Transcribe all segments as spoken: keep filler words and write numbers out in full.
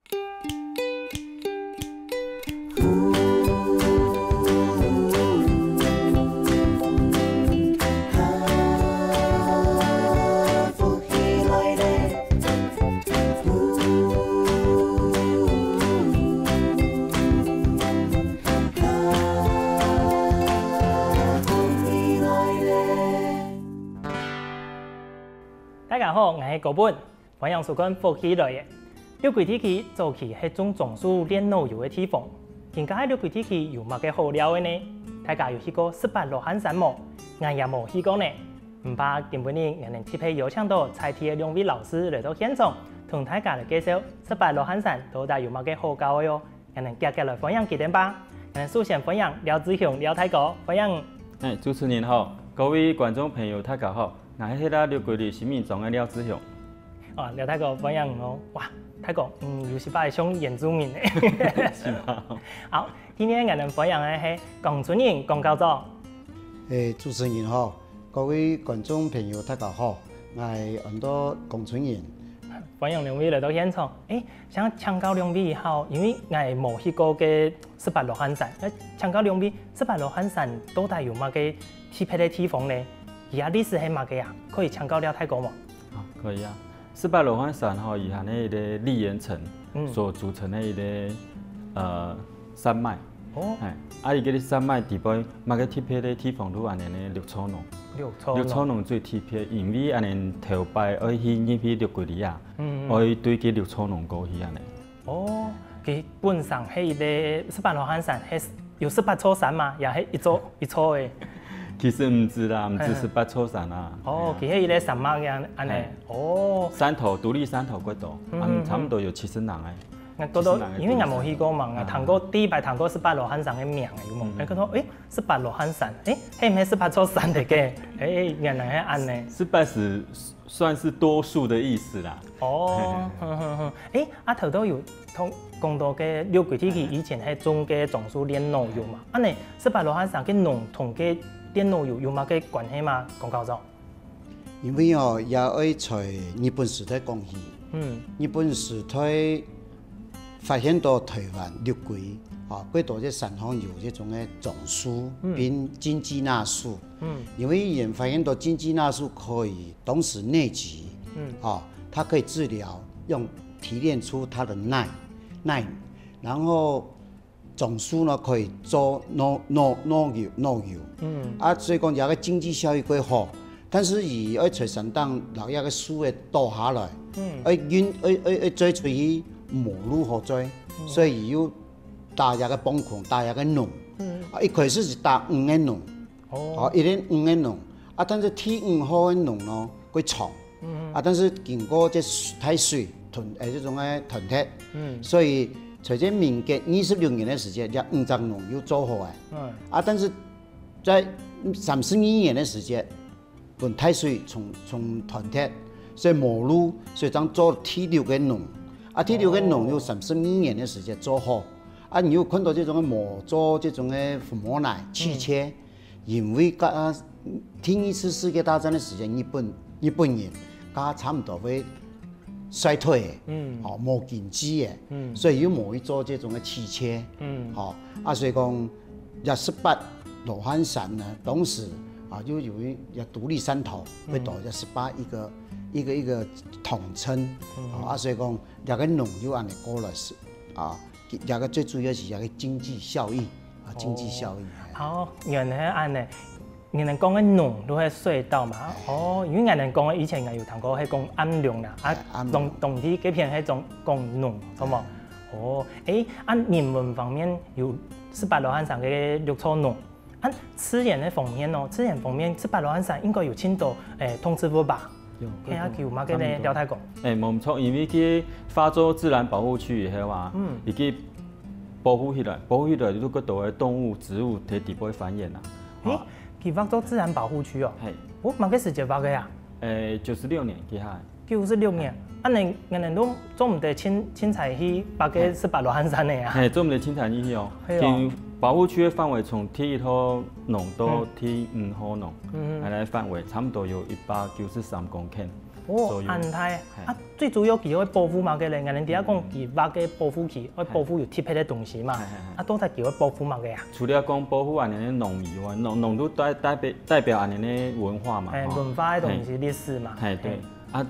大家好，𠊎係高本，歡迎收看《福氣來了》。六龜地區早期係種樟樹煉腦油个地方，今下个六龜地區有麼个好尞个呢？大家有去過十八羅漢山無？𠊎也無去過呢。毋怕今晡日𠊎等特別邀請到在地个兩位老師來到現場，同大家來介紹十八羅漢山到底有麼个好搞个哦。 𠊎等遽遽來歡迎佢等吧。𠊎等首先歡迎廖志雄廖大哥，歡迎。哎，主持人好，各位觀眾朋友大家好，𠊎係六龜里新民庄个廖志雄。啊，廖大哥，歡迎你哦。哇，大哥，嗯，有一擺像原住民呢。係嗎？好，今晡日𠊎等歡迎个係江春仁江校長。哎，主持人好，各位觀眾朋友大家好，𠊎安到江春仁。歡迎兩位來到現場。哎， 想請教兩位好，因為𠊎無去過个十八羅漢山，愛請教兩位，十八羅漢山到底有麼个特別个地方呢？佢个歷史係麼个啊？可以請教廖大哥無？啊，可以啊。十八羅漢山吼，佢係該个李元成嗯。所組成个一个，呃，山脈。哦。哎，啊，佢个山脈底背，麼个特別个地方就恁呢綠草塱。綠草塱。綠草塱最特別，因為恁呢頭擺愛去入去綠龜里啊，嗯嗯。愛對該綠草塱過去恁呢。 哦，佢本身係一个十八羅漢山，係有十八座山嘛，也係一座一座个。其實毋止啦，毋止十八座山啊。哦，係啊。佢係一个山脈樣，恁呢。係。哦。山頭，獨立山頭幾多，嗯，啊，嗯，差毋多有七十零个。𠊎覺得，七十零个因為𠊎無去過嘛，獨立山頭。𠊎聽過，第一擺聽過十八羅漢山个名，有無？嗯。𠊎覺得，誒，十八羅漢山，誒，係毋係十八座山个？誒，原來係恁呢。十八是算是多數的意思啦。哦，哼哼哼，誒，啊，頭到有同講到个六龜地區以前係種个樟樹煉腦油嘛，恁呢，十八羅漢山个塱同个煉腦油有麼个關係嗎？江校長？因為哦，也愛在日本時代講起，嗯。日本時代發現到台灣六龜，啊，幾多个山項有這種个樟樹，嗯。並金雞納樹。嗯。因為佢發現到金雞納樹可以當時內急，嗯。啊，它可以治療，用提煉出它的耐，耐，然後樟樹呢可以做腦，腦，腦油，腦油。嗯。啊，所以講這个經濟效益過好，但是佢愛在山頂摎這个樹仔倒下來，嗯。愛運，愛，愛，愛載出去無路好載，嗯。所以佢又打這个磅空，打這个塱。嗯。啊，一開始係打五个塱，哦。哦，一連五个塱。啊，但是第五號个塱呢，過長。 嗯。啊，但是經過這大水，斷，誒，這種个斷忒，嗯。所以在這民國二十六年个時節，這五隻塱又做好了。嗯。啊，但是在三十二年个時節，分大水沖，沖斷忒，所以無路，所以正做第六个塱。啊，第六个塱又三十二年个時節做好。啊，你又看到這種个無做這種个福摩奶、氣切，嗯。 因為甲，第二次世界大戰个時間，日本，日本人甲差毋多會衰退个，嗯。吼，無經濟个，嗯。所以又無去做這種个氣切，嗯。吼，啊，所以講，這十八羅漢山呢，當時啊，就有一，一獨立山頭，嗯。會到這十八一个，一个，一个統稱，嗯。吼，啊，所以講，這个塱就恁呢過來是，啊， 這个最主要是這个經濟效益，啊，經濟效益。哦，原來係恁呢。你等講个塱就係水道嘛。哦，因為𠊎等講个以前𠊎有聽過係講暗塱啦，啊，哎，暗塱。當，當地這片係講，講塱，好無？哦，誒，啊，人文方面有十八羅漢山个綠草塱， 啊，自然个方面哦，自然方面，十八羅漢山應該有盡多，誒，動植物吧？有，係啊，有麼个呢？廖大哥。誒，無毋著，因為佢劃做自然保護區以後啊，嗯。佢去保護起來，保護起來就較多个動物、植物在底背繁衍啊。誒，啊。佢劃做自然保護區哦？係。哦，麼个時節劃个啊？誒，九十六年，佢係。 九十六年，恁呢，恁呢都做毋得凊，凊彩去爬該十八羅漢山个啊。係，做毋得凊彩入去哦。係哦。佢保護區个範圍從第一號塱到第五號塱，嗯。恁呢範圍差毋多有一百九十三公頃。哦，恁大。啊，最主要佢愛保護麼个咧？𠊎等知講佢畫个保護期，愛保護有特別个東西嘛。啊，到底佢愛保護麼个啊？除了講保護恁樣个農以外，農農都代代表代表恁樣个文化嘛，欸，文化个東西、歷史嘛。欸，對。啊，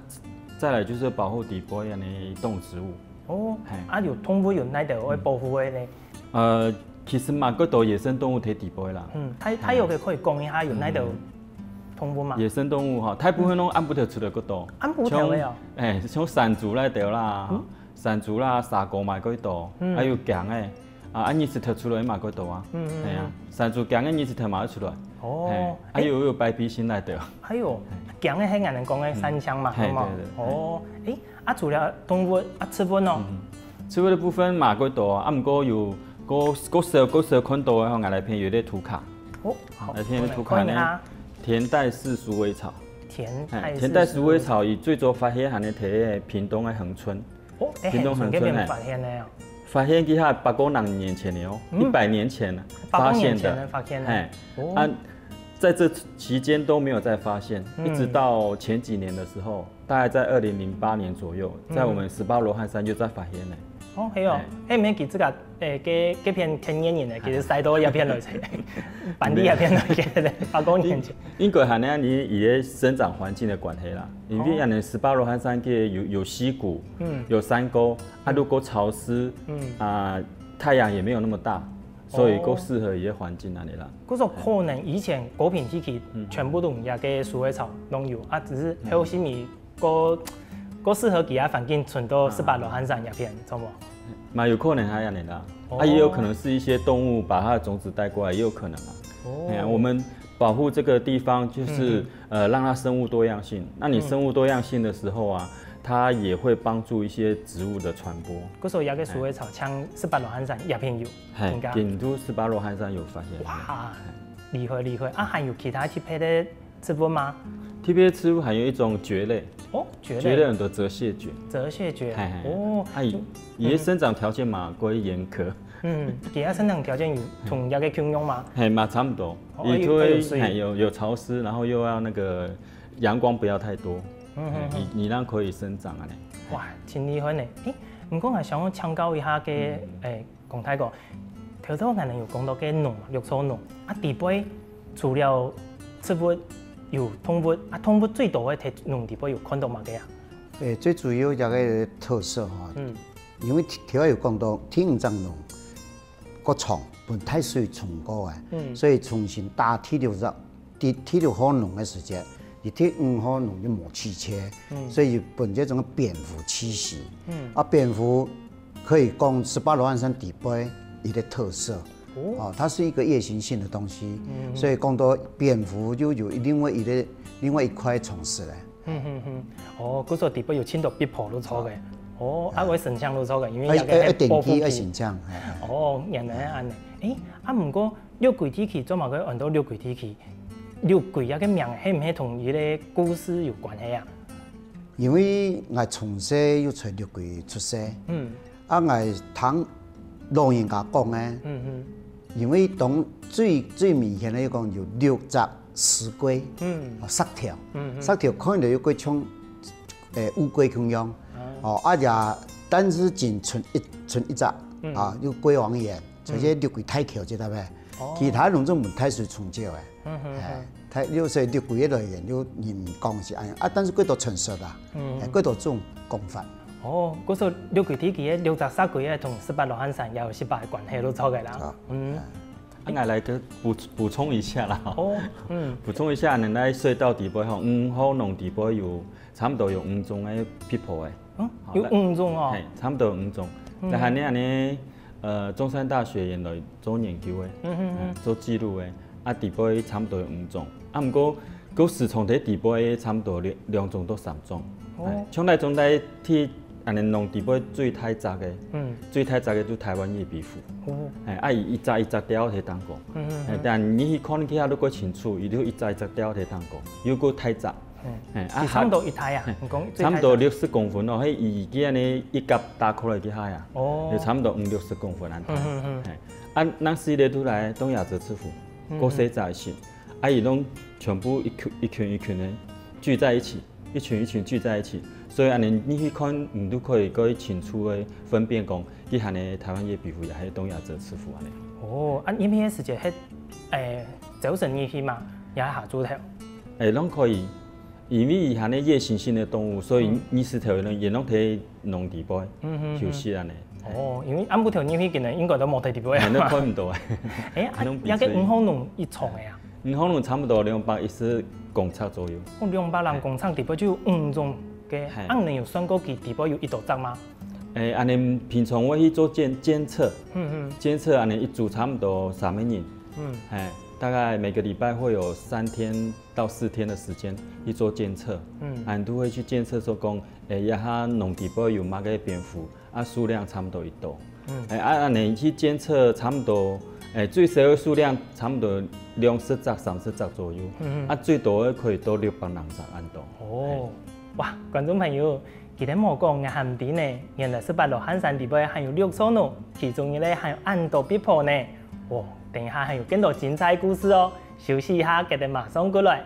再來就是保護底背恁樣个動植物。哦，啊，有動物有哪兜愛保護个呢？呃，其實嘛，較多野生動物在底背啦。嗯，大大約个可以講一下有哪兜動物嘛？野生動物哈，大部分攏暗晡頭出來較多。暗晡頭个哦。像，欸，像山豬那兜啦，山豬啦、蛇哥嘛較多，還有狗仔，啊，啊，日時頭出來嘛較多啊。嗯嗯。係啊，山豬狗仔日時頭嘛會出來。哦，還有有白鼻心那兜。還有，狗仔係𠊎等講个山羌嘛，係嘛？對對。哦，欸，啊，除了動物啊，植物呢？植物的部分嘛較多啊，啊，毋過有較較少較少看到个吼，𠊎來片有一个圖卡。哦，好，來片有一个圖卡呢，田代氏鼠尾草。田代氏鼠尾草。欸，田代鼠尾草，佢最早發現還係在屏東个恆春。哦，屏東恆春，該片發現个哦。發現佢係百過零年前个哦，一百年前發現个。百過年前个發現个。係，啊，在這期間都沒有再發現，一直到前幾年的時候， 大概在二零零八年左右，在我們十八羅漢山又再發現了。哦，係哦，欸，毋係佢這个，欸，該該片天然个，其實徙到這片來个，搬到這片來个，百過年前。應該還係佢个生長環境个關係啦，因為恁樣十八羅漢山个有有溪谷，嗯，有山溝，啊，如果潮濕，嗯，啊，太陽也沒有那麼大，所以較適合佢个環境恁樣啦。故所可能以前高屏地區全部都有這个鼠尾草攏有，啊，只係後尾 較較適合佢个環境，伸到十八羅漢山這片，著無？嘛有可能還恁樣啦，啊，也有可能是一些動物把牠的種子帶過來，也有可能啊。哦，哎呀，我們保護這個地方就是，呃，讓牠生物多樣性。那你生物多樣性的時候啊，牠也會幫助一些植物的傳播。故所這个鼠尾草像十八羅漢山這片有，嘿，應該。頂多十八羅漢山有發現。哇，厲害厲害！啊，還有其他特別个 植物嗎？特別植物還有一種蕨類，哦，蕨類。蕨類很多，澤蘄蕨。澤蘄蕨，嘿嘿，哦，啊，佢，佢个生長條件嘛，較嚴苛。嗯，佢个生長條件有同這个共樣嗎？嘿，嘛差不多。哦，佢都會，有，有水。嘿，有，有潮濕，然後又要那個陽光不要太多。嗯嗯嗯。嘿，你，你讓可以生長啊呢。哇，真厲害呢！誒，毋過𠊎想要請教一下个，誒， 講大哥，頭頭𠊎等有講到个農嘛，綠草農，啊，底背除了植物，有動物，啊，動物最多个在農底背有看到麼个啊？誒，最主要一个特色吼，嗯，因為頭頭有講到第五隻農，該場分大水沖過啊，嗯，所以重新打第六隻 第，第六號農个時節，佢第五號農就無機會，嗯，所以分這種蝙蝠氣息。嗯，啊，蝙蝠可以講十八羅漢山底背一个特色。哦，哦，它是一个夜行性的東西，嗯，所以講到蝙蝠就有另外一个，另外一塊常識咧。嗯嗯嗯，哦，故所底背有盡多壁虎都著个，哦，啊，會生成都著个，因為哎，這个係保護區。哎，哎，定期愛生成，哎，哎。哦，原來係恁呢。誒，啊，毋過 六龜地區做麼个安到六龜地區？六龜這个名係毋係同佢个故事有關係啊？因為𠊎從細就在六龜出世，嗯，啊，𠊎聽老人家講个，嗯嗯，因為當最，最明顯个就講有六隻石龜，嗯，啊，石頭，嗯嗯，石頭看起來又較像，誒，烏龜共樣，哦，啊也，但是淨伸一，伸一隻，嗯，啊，有龜王岩。 像這六龜大橋這搭个，哦，其他攏總分大水沖走个。嗯哼，哎，哼，大，有時六龜个來源，有人講係恁樣，啊，但是較多傳說啦，嗯，哎，較多這種講法。哦，故所六龜地區个六隻石龜个同十八羅漢山也有息把个關係都著个啦。啊，嗯。哎。啊，𠊎來个補，補充一下啦。哦，嗯。補充一下，恁樣來說到底背吼，五號農底背有差不多有五種个壁虎个。 嗯，好，有五種哦。嘿，差不多有五種。嗯。但係呢，恁樣，呃，中山大學原來做研究个，嗯，嗯，嗯，嗯，做記錄个，啊，底背差不多有五種。啊，毋過，故所在底背差不多兩，兩種到三種。哦。哎，像該種在地，恁樣農底背最大隻个，嗯，最大隻个就台灣夜壁虎。哦。哎，啊，佢一隻一隻吊在當中。嗯，嗯，嗯。哎，但你去看佢下，就較清楚，佢就一隻一隻吊在當中，又較大隻。 嗯，嘿，啊，佢差不多幾大啊？嘿，你講最大隻？差不多六十公分哦，嘿，佢恁樣一夾打開來幾下啊？哦。就差不多五六十公分恁大。嗯，嗯，嗯。嘿，啊，恁細个都來東亞折翅虎，嗯，嗯。較細隻个，啊，佢攏全部一群，一群一群个聚在一起，一群一群聚在一起，所以恁樣你去看，你都可以過清楚个分辨講，佢喊个台灣野壁虎也係東亞折翅虎恁樣。哦，啊，你們个時節，係，誒，朝晨你去嘛，也係下晝頭？誒，攏可以，因為佢喊个夜行性个動物，所以日時頭呢，也攏在農地背休息恁樣。哦，因為暗晡頭你去，可能應該都無在地背啊。哎，都看毋到啊。誒，啊，攏比較遠。該个五福路一長个啊？五福路差不多兩百一十公尺左右。哦，兩百零公尺地背就有五種个，嘿。恁樣有算過佢地背有幾多隻嗎？誒，恁樣平常會去做監，監測，嗯嗯。監測恁樣一組差不多三個人，嗯。嘿，大概每個禮拜會有三天到四天的時間去做監測，嗯。恁都會去監測說講，誒，這下農地背有麼个病蟲，啊，數量差不多幾多。嗯。誒，啊，恁樣去監測差不多，誒，最少个數量差不多兩十隻、三十隻左右，嗯嗯。啊，最多个可以到六百零隻恁多。哦。嘿。 哇，觀眾朋友，記得無講𠊎還毋知呢，原來十八羅漢山底背還有六座路，其中一個還有恁多必跑呢。哇，等一下還有更多精彩故事哦，休息一下，記得馬上過來。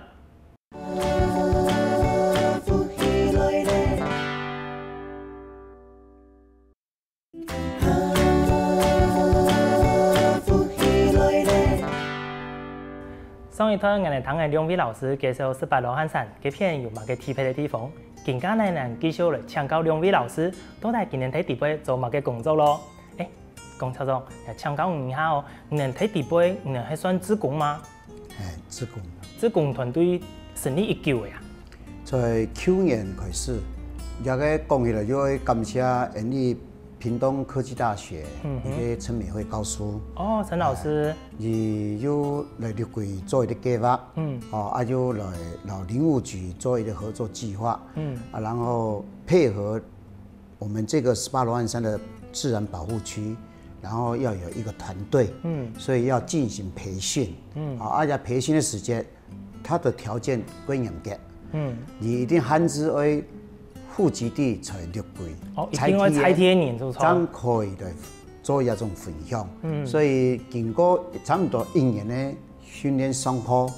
上一段𠊎等聽个兩位老師介紹十八羅漢山該片有麼个特別个地方，今下呢，𠊎等繼續來請教兩位老師，到底佢等在底背做麼个工作咯？誒，龔校長，𠊎請教你一下哦，你等在底背，你等係算志工嗎？ 誒，志工。志工團隊成立已久个啊？在舊年開始，這個講起來就愛感謝𠊎等屏東科技大學，嗯哼。一個陳美惠教授。哦，陳老師。誒，佢有來六龜做一個計畫，嗯。哦，啊，又來摎林務局做一個合作計畫，嗯。啊，然後配合 我們這個十八羅漢山的自然保護區，然後要有一個團隊，嗯。所以要進行培訓，嗯。啊，而且培訓的時間，它的條件更嚴格，嗯。你一定限制為戶籍地在六龜，哦，一定要在地人，是不是？正可以的做一種分享，嗯。所以經過差不多一年呢， 訓練上課，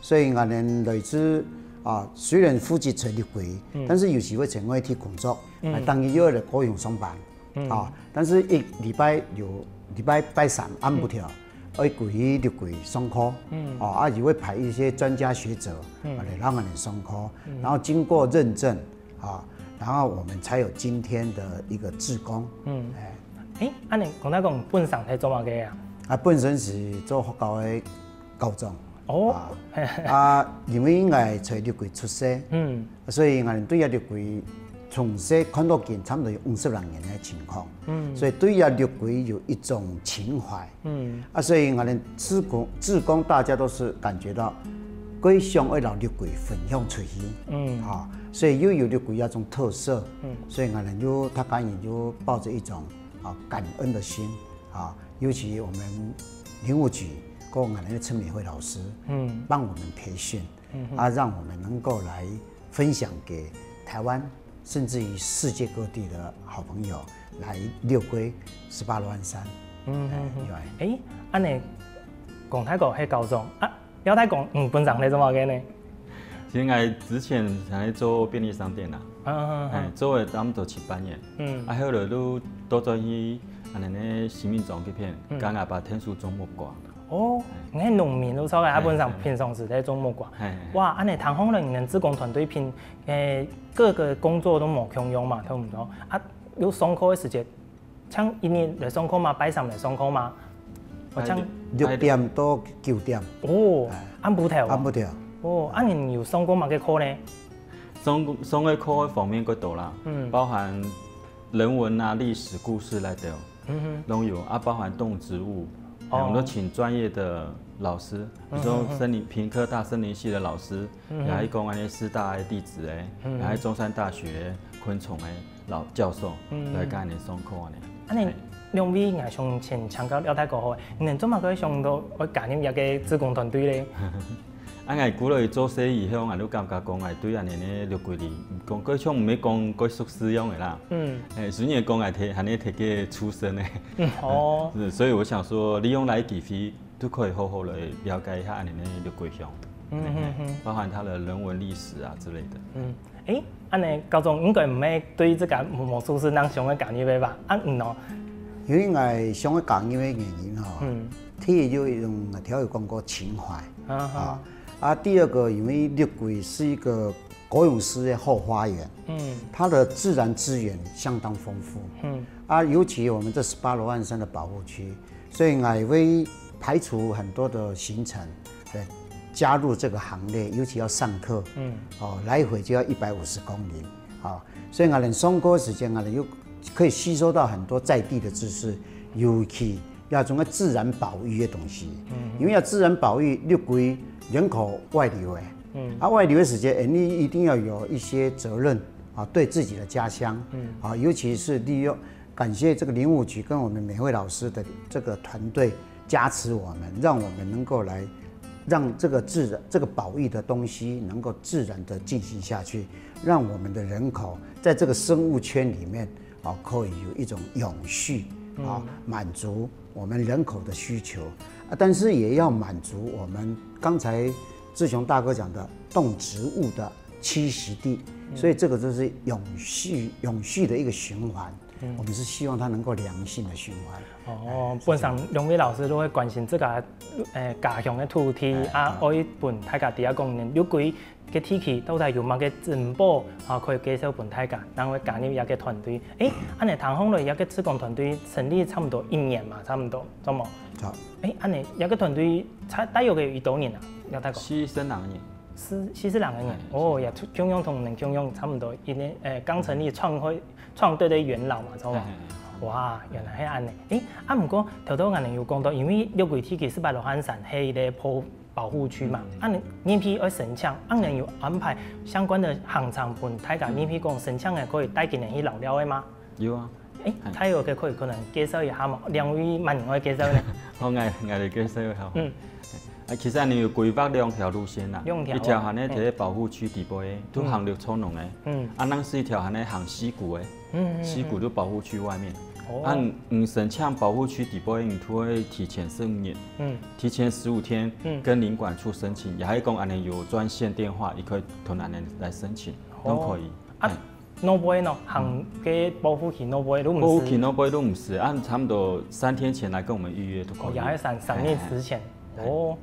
所以𠊎等來自，啊，雖然戶籍在六龜，嗯。但是有時會在外地工作，嗯。啊，當然又要來高雄上班，嗯。啊，但是一禮拜有禮拜拜三暗晡頭，嗯。愛歸去六龜上課，嗯。啊，啊，也會派一些專家學者，嗯。啊，來讓𠊎等上課，嗯。然後經過認證，啊，然後我們才有今天的一個志工，嗯。誒。誒，恁樣講來講，本身係做麼个啊？啊，本身是做學校个 校長。哦。啊，啊，因為𠊎在六龜出世，嗯。所以𠊎對這六龜從細看到今，差不多有五十零年个情況。嗯。所以對這六龜有一種情懷。嗯。啊，所以𠊎等志工，志工大家都是感覺到，歸想愛摎六龜分享出去。嗯。啊，所以又有六龜這種特色。嗯。所以𠊎等就大家人就抱著一種，啊，感恩的心。 啊，尤其我們林務局跟我們的陳美惠老師，嗯。幫我們培訓，嗯哼。啊，讓我們能夠來分享給台灣，甚至於世界各地的好朋友來六龜十八羅漢山。嗯哼哼。哎，對。誒，恁樣，講大哥係校長啊， 廖大哥，嗯，本身係做麼个呢？其實𠊎之前係做便利商店啦，嗯嗯嗯。哎，做了差不多七八年，嗯。啊，後來就倒轉去恁樣个新民庄該片，嗯。跟阿爸𢯭手種木瓜。哦，哎。你係農民，有著个，啊，哎，本身平常時在種木瓜。哎，哎。哇，恁樣聽起來你等志工團隊平，誒，各個工作都無共樣嘛，對毋對？啊，有上課个時節， 像一日來上課嗎？拜三來上課嗎？哦，像啊，六點到九點。哦，哎。暗晡頭哦。暗晡頭。哦，啊，你有上過麼个課呢？上，上个課方面較多啦，嗯。包含人文啊、歷史故事來的，嗯哼。攏有啊，包含動植物，哦。哎，我們都請專業的老師，比如說森林，嗯哼哼。屏科大森林系的老師，嗯哼。也還有講那些師大的弟子哎，嗯哼。也還有中山大學昆蟲的 老教授，嗯。來教𠊎等上課恁樣。恁樣，嘿。兩位𠊎想先請教廖大哥好，你等做麼个會想到會加入這個志工團隊咧？啊，𠊎久落去做事以後，𠊎就感覺講，𠊎對恁樣个六龜里，講過像毋係講過熟識樣个啦。嗯。嘿，雖然講𠊎在，還係在該出生个。嗯，哦。是，所以我想說，利用這個機會，都可以好好來了解一下恁樣个六龜鄉。嗯，嘿，嗯，嗯。包含它的人文歷史啊之類的。嗯。誒，恁呢，校長應該毋係對這個魔術師恁想愛加入个吧？啊，嗯哦，因為𠊎想愛加入个原因吼，嗯第一就一種頭有講過情懷啊哈，啊，啊，第二個因為六龜是一個高雄市的後花園，嗯它的自然資源相當豐富嗯啊，尤其我們這十八羅漢山的保護區，所以𠊎會排除很多的行程，呃，加入這個行列，尤其要上課，嗯哦，來回就要一百五十公里，啊，所以𠊎等上課時間，𠊎等又可以吸收到很多在地的知識，尤其要種个自然保育的東西，因為要自然保育，六龜人口外流哎，嗯啊，外流的時間，哎，你一定要有一些責任啊，對自己的家鄉，啊，尤其是利用感謝這個林務局跟我們美惠老師的這個團隊加持我們，讓我們能夠來讓這個自然這個保育的東西能夠自然的進行下去，讓我們的人口在這個生物圈裡面啊，可以有一種永續啊，滿足我們人口的需求啊，但是也要滿足我們剛才志雄大哥講的動植物的栖息地，所以這個就是永續永續的一個循環。我們是希望它能夠良性的循環。哦，本身兩位老師都會關心這個，誒，家鄉个土地啊，愛分大家知影講呢，六龜个地區到底有麼个珍寶啊，可以介紹分大家，然後加入這個團隊。誒，恁呢聽下來，這個志工團隊成立差不多一年嘛，差不多，著無？好，誒，恁呢這個團隊差大約有幾多年啊？要大概四十零年，四四十零个年，哦，也共樣同你們共樣差不多一年，誒，剛成立創會創隊的元老嘛，著無？哇，原來係恁呢。誒，啊，毋過頭頭𠊎等有講到，因為六龜地區十八羅漢山係一個保保護區嘛，啊，你入去愛申請，啊，你有安排相關的行程分大家入去講申請个可以帶佢等去尞尞个嗎？有啊。誒，大約个可以可能介紹一下嘛，兩位麼人愛介紹呢？好，𠊎𠊎來介紹一下。嗯，啊，其實𠊎等有規劃兩條路線啦，兩條啊一條係呢，就係保護區底背个，都行綠草崙个，嗯啊，另一條係呢行溪谷个，嗯嗯溪谷都保護區外面。哦啊，你申請保護區底背，你都會提前十五日，嗯，提前十五天嗯跟林管處申請，也係講𠊎等有專線電話，也可以同𠊎等來申請，都可以。啊，哪背呢？行个保護區哪背都毋係。保護區哪背都毋係，啊，差不多三天前來跟我們預約都可以。哦，也係三三日之前。哦，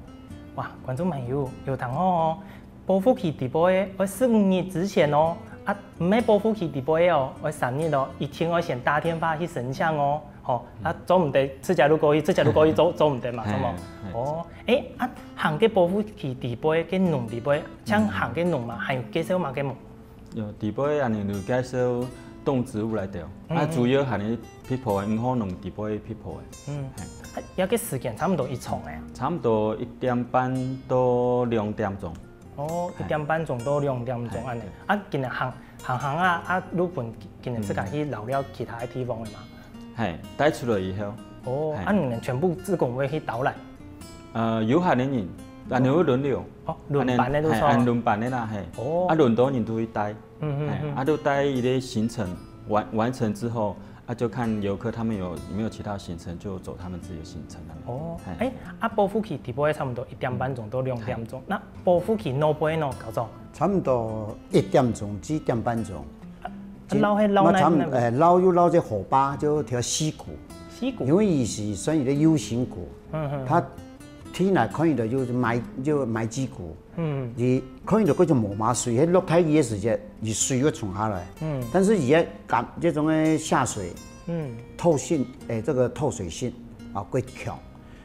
哇，觀眾朋友有聽好哦，保護區底背个愛十五日之前哦，啊，毋係保護區底背个哦，愛三日哦，一定愛先打電話去申請哦。吼，啊，做毋得，自家路過去，自家路過去做做毋得嘛，嘿著無？嘿哦，誒，啊，行个保護區底背个崙底背，像行个崙嘛，還有介紹麼个無？有，底背恁呢就介紹動植物來著，啊，主要係呢，埤埔个，五號崙底背埤埔个，嗯，啊，這個時間差不多幾長个啊？差不多一點半到兩點鐘。哦，一點半鐘到兩點鐘恁呢。啊，今日行行行啊，啊，路分今日自家去尞尞其他个地方个嘛？嘿，帶出來以後，哦，嘿啊，你們全部志工會去導覽？呃，有閒个人，恁呢會輪流。哦，輪班个都錯。嘿，恁輪班个啦，嘿。哦啊，輪到人都會帶。嗯嗯嗯。哎，啊，都帶一个行程完完成之後，啊，就看遊客他們有有沒有其他行程，就走他們自己的行程了。哦，哎誒，啊，保護區底背差不多一點半鐘到兩點鐘，那保護區哪背呢，校長？差不多一點鐘至一點半鐘。啊，尞係尞哪那差不哪多，誒，尞又尞這河壩，就條溪谷，溪谷。因為佢係算一個U形谷，嗯嗯它地泥看起來就係埋就埋基谷，嗯佢看起來嗰種無麼水，係落大雨个時節，佢水會沖下來。嗯但是佢个感這種个下水嗯透性，誒，這個透水性啊，會強。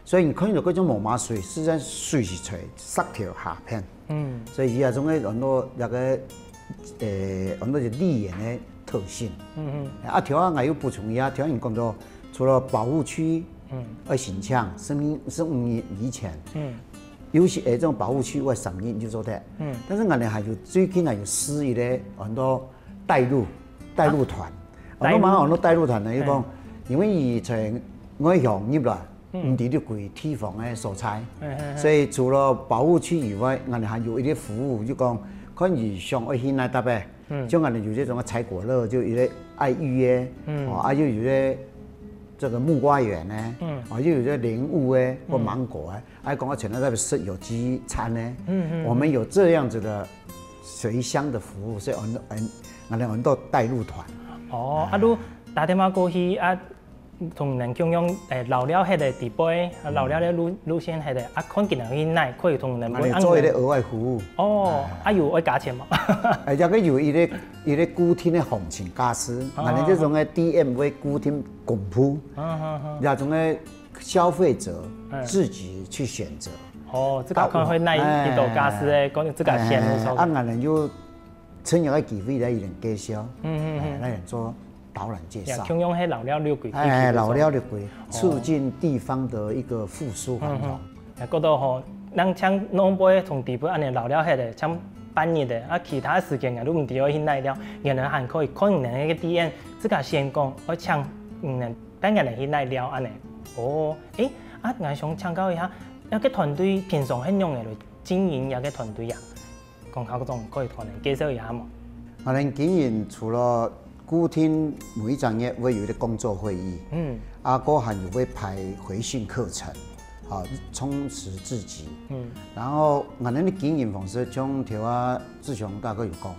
所以你看到這種無麼水，實際上水係在石頭下片，嗯所以佢這種个很多那個，誒，很多就瀝源个特性。嗯啊，頭下𠊎又補充一下，頭下你講到，除了保護區嗯愛申請，十五十五日以前，嗯有些誒這種保護區愛三日就做得。嗯但是𠊎等還有最近還有試一個很多帶路帶路團，帶路很多嘛很多帶路團呢，又講嗯，因為佢從外鄉入來，嗯毋知六龜地方个所在，嗯嗯所以除了保護區以外，𠊎等還有一個服務，就講看佢想愛去哪搭个，嗯像𠊎等有這種个採果樂，就一個愛玉个，嗯哦，啊又有一個這個木瓜園呢，嗯哦，又有一個蓮霧个或芒果个，還講啊全部在食有機餐呢，嗯嗯我們有這樣子的隨鄉的服務，所以很很，俺們很多帶路團。哦，啊，你打電話過去啊，同人共樣，誒，遶尞歇个地方，啊，遶尞个路路線歇个，啊，看佢等去哪，可以同人分安排。俺們做一個額外服務。哦，啊，有愛加錢無？誒，這個有一個一個固定的行情價數，啊，俺們這種个D M會固定公布，啊，啊，啊。這種个消費者自己去選擇。哦，這個看會哪一道價數个，講這個線路上。啊，俺們就趁這個機會來一點介紹，嗯嗯嗯，來做導覽介紹。共樣係遶尞六龜，哎，遶尞六龜，促進地方的一個復甦繁榮。嗯嗯。 啊，覺得吼，人像尞尞從地方恁樣遶尞歇个，像半日个，啊，其他時間啊，都毋知愛去哪尞，原來還可以看人个D M，自家先講，愛請，嗯，帶人去哪尞恁樣。哦，誒，啊，𠊎想請教一下，這個團隊平常係仰般來經營這個團隊啊？ 講較重，可以同人介紹一下無？𠊎等經營除了固定每一個月會有一個工作會議，嗯，啊，過後還有會排培訓課程，啊，充實自己。嗯，然後𠊎等个經營方式，像頭下志雄大哥有講，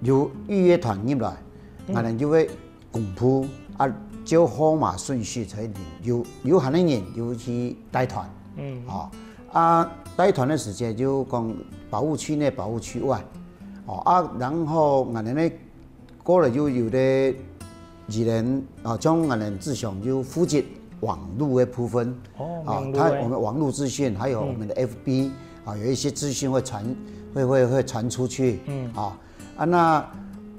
有預約團入來，嗯，𠊎等就會 公布啊，照號碼順序才領，有有閒个人就去帶團，嗯，哦，啊，帶團个時間就講保護區內、保護區外，哦，啊，然後𠊎等呢過了就有个人啊，像𠊎等志雄就負責網路个部分，哦，啊，網路个。他我們網路資訊，還有我們的FB啊，有一些資訊會傳會會會傳出去，嗯，啊， 啊，那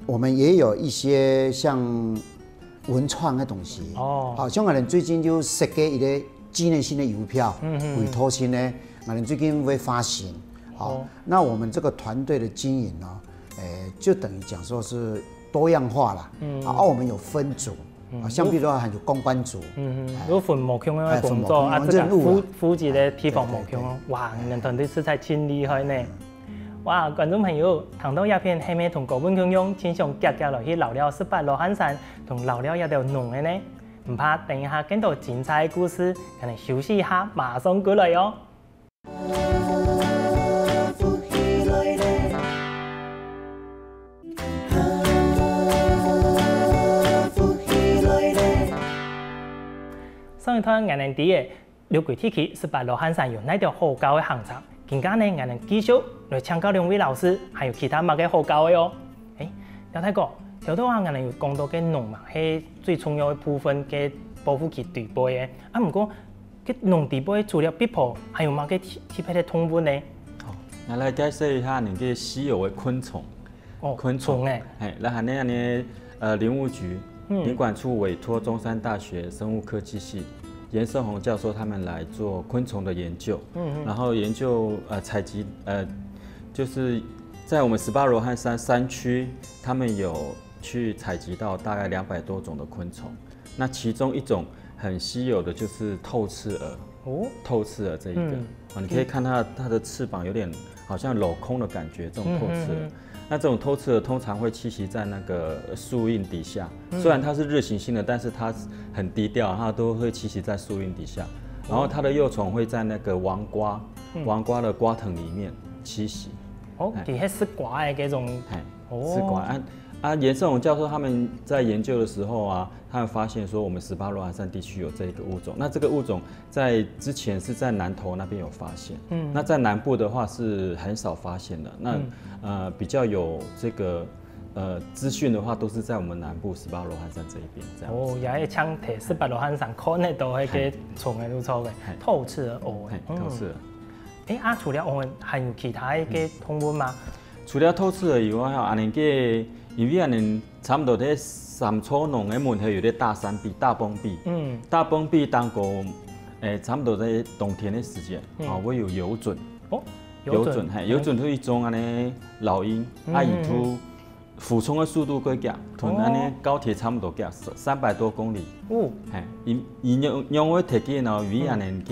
我們也有一些像文創个東西，哦，好，像𠊎等最近就設計一個紀念性的郵票，嗯嗯嗯，委託性的，𠊎等最近會發行，好，哦，那我們這個團隊的經營呢，誒，就等於講說是多樣化啦，嗯，啊，啊，我們有分組，嗯，啊，像比如說還有公關組，嗯嗯，哎，有分無共樣个工作，哎，分無共樣个任務啦。啊，這個負負責个地方無共樣，對對對，哇，你們團隊實在真厲害呢。 哇，觀眾朋友，聽到這片係毋係同高文共樣，盡想遽遽來去遶尞十八羅漢山，同遶尞這兜農个呢？毋怕，等一下更多精彩个故事，𠊎等休息一下，馬上過來哦。上一段𠊎等知个 六龜地區十八羅漢山有哪兜好搞个行程？今下呢，𠊎等繼續來請教兩位老師，還有其他麼个好搞个哦。誒，廖大哥，頭頭啊，𠊎等有講到个農嘛，係最重要个部分，个保護區底背个。啊，毋過，个農底背除了闢婆，還有麼个特特別个動物呢？好，𠊎來介紹一下恁个稀有个昆蟲。 哦，昆蟲，蟲欸。嘿，那還有恁呢，呃，林務局，嗯，林管處委託中山大學生物科技系嚴勝宏教授他們來做昆蟲的研究，嗯嗯，然後研究，呃，採集，呃，就是在我們十八羅漢山山區，他們有去採集到大概兩百多種的昆蟲，那其中一種很稀有的就是透刺蛾。哦，透刺蛾這一個，嗯，哦，你可以看它，它的翅膀有點好像鏤空的感覺，這種透刺蛾。嗯哼哼。那這種透刺蛾通常會棲息在那個樹蔭底下，嗯，雖然它是日行性的，但是它很低調，它都會棲息在樹蔭底下。然後它的幼蟲會在那個黃瓜，嗯，黃瓜的瓜藤裡面棲息。哦，哎，佢係食瓜个這種。哎，哦，食瓜。啊，啊，嚴勝宏教授他們在研究的時候啊，他們發現說我們十八羅漢山地區有這一個物種。那這個物種在之前是在南投那邊有發現，嗯，那在南部的話是很少發現的。那，嗯，呃，比較有這個，呃，資訊的話，都是在我們南部十八羅漢山這一邊這樣子。哦，也係像在十八羅漢山看得到那個蟲的，不錯的，嘿，透刺蛾，嘿，嗯，透刺蛾。誒，啊，除了蛾，還有其他个動物嗎？除了透刺蛾以外，吼，恁呢个，因為恁呢 差不多在三草農个門口有个大山壁、大崩壁。嗯，大崩壁當中，誒，差不多在冬天个時間，嗯，啊，會有游隼。哦，游隼。游隼，嘿，游隼係一種恁呢老鷹，嗯，啊，佢就俯衝个速度過遽，同恁呢高鐵差不多遽，三百多公里。哦，嘿，佢佢仰仰會忒緊哦，因為恁呢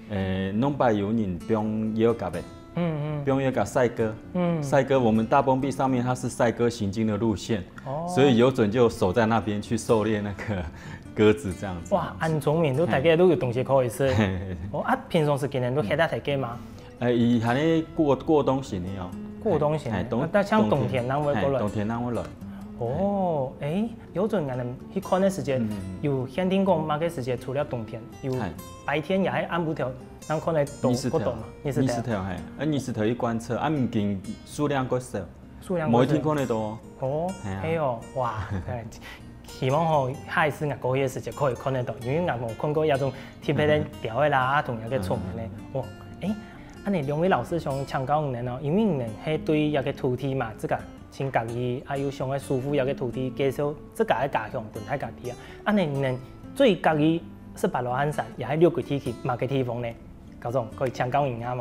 个，誒，兩擺有人放藥夾个。 嗯嗯，放藥夾个賽鴿，嗯，賽鴿，我們大崩壁上面它是賽鴿行軍的路線，哦，所以游隼就守在那邊去狩獵那個鴿子這樣子。哇，恁聰明，都大家都有東西可以食。嘿嘿嘿。哦，啊，平常時間都歇在大家嘛？誒，佢還咧過過冬型的哦。過冬前，嘿，冬，啊，但像冬天人會過來。嘿，冬天人會來。哦，誒，有陣𠊎等去看个時節，嗯。有限定講麼个時節，除了冬天，有，嘿。白天也係暗晡頭，人看得到，日時頭，過冬嘛，日時頭。日時頭，嘿，啊，日時頭去觀測，啊，已經數量過少，數量過少。無一定看得到哦。哦，嘿啊。係哦，哇，哎，希望吼，下一次𠊎過去个時節可以看得到，因為𠊎無看過這種特別个鳥仔啦，啊，同樣个蟲仔呢。嗯。哦，誒，恁呢兩位老師想請教你等哦，因為你等係對這个土地嘛，自家 盡合意，啊又想愛守護這个土地，介紹自家个家鄉分大家知啊。恁呢你等最合意十八羅漢山，也係六龜地區麼个地方呢？校長，可以請教一下無？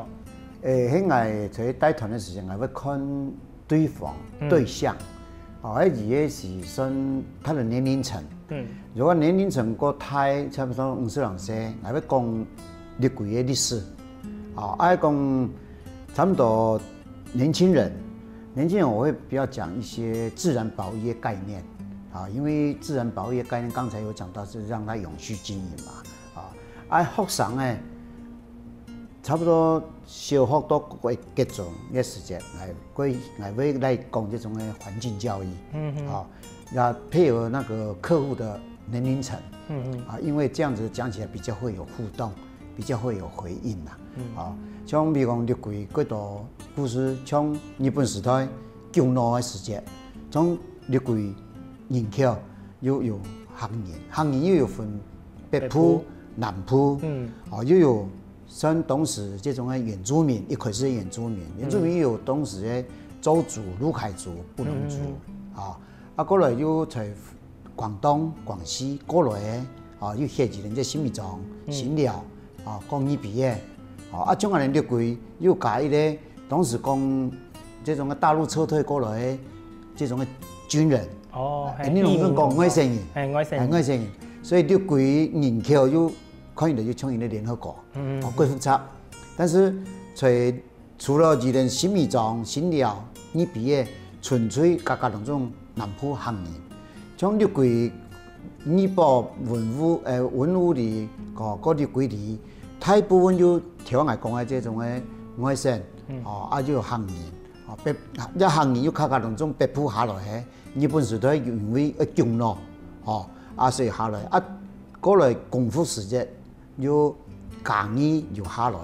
誒，該𠊎在帶團个時間，𠊎會看對方，嗯。對象，哦，該佢个係算他的年齡層。嗯。如果年齡層過大，差不多五十零歲，𠊎會講六龜个歷史。哦，愛講差不多年輕人，年輕人我會比較講一些自然保育的概念，啊，因為自然保育的概念剛才有講到是讓它永續經營嘛，啊，啊，學生呢，差不多小學到國，國中个時間，𠊎會，𠊎會來講這種个環境教育，嗯哼。啊，也配合那個客戶的年齡層，嗯哼。啊，因為這樣子講起來比較會有互動。 比較會有回應啦。嗯。哦，像比如講六龜國道故事，像日本時代降落个時節，像六龜人口又有客人，客人又有分北部、北部。南部，嗯。哦，又有像當時這種个原住民，一開始个原住民，原住民又有當時个鄒族、魯凱族、布農族，嗯。哦，啊，過來又在廣東、廣西過來个，哦，又歇一輪在新美庄、嗯。新寮，哦，講二B个，哦，啊，像恁呢六龜又加一個，當時講這種个大陸撤退過來个這種个軍人，哦，哎，嘿，你攏講外省人，移民工作。嘿，外省人。哎，外省人，所以六龜人口又看起來就像一個聯合國，嗯，哦，過複雜。但是在 除了二輪新美庄、新寮、二B个，純粹家家當中南部客人。像六龜二堡、文武，呃，文武里，哦，過六龜里，大部分就頭先𠊎講个這種个外省，嗯。哦，啊，就有客人，哦，北，這客人又家家當中北部下來个，日本時代因為要降落，哦，啊，所以下來，啊，過來光復時節， 又加二又下來，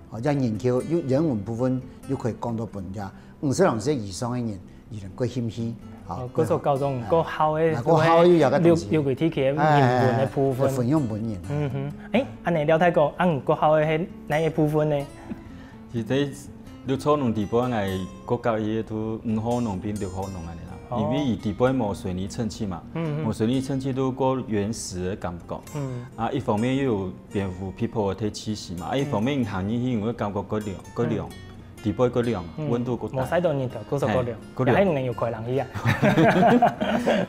哦，這人口又人文部分又可以講到分這五十零歲以上个人，佢等過興趣，哦，哦，故所校長，哎，過好个，哎，過好个有這个東西。六，六龜地區个人文个部分。哎，哎，哎，分享分人。嗯哼，誒，恁呢廖大哥，啊，你過好个係哪一部分呢？其實綠草農底背，𠊎國家佢都五號農變六號農恁呢啦，哦。因為佢底背無水泥層次嘛，嗯，嗯。無水泥層次都過原始个感覺。嗯。啊，一方面又有 蝙蝠、皮婆个氣息嘛，啊，一方面行入去，因為感覺過涼，過涼，嗯。底背過涼，嗯。溫度過低。無曬到日頭，故所過涼。嘿，過涼。也係你有開冷氣啊。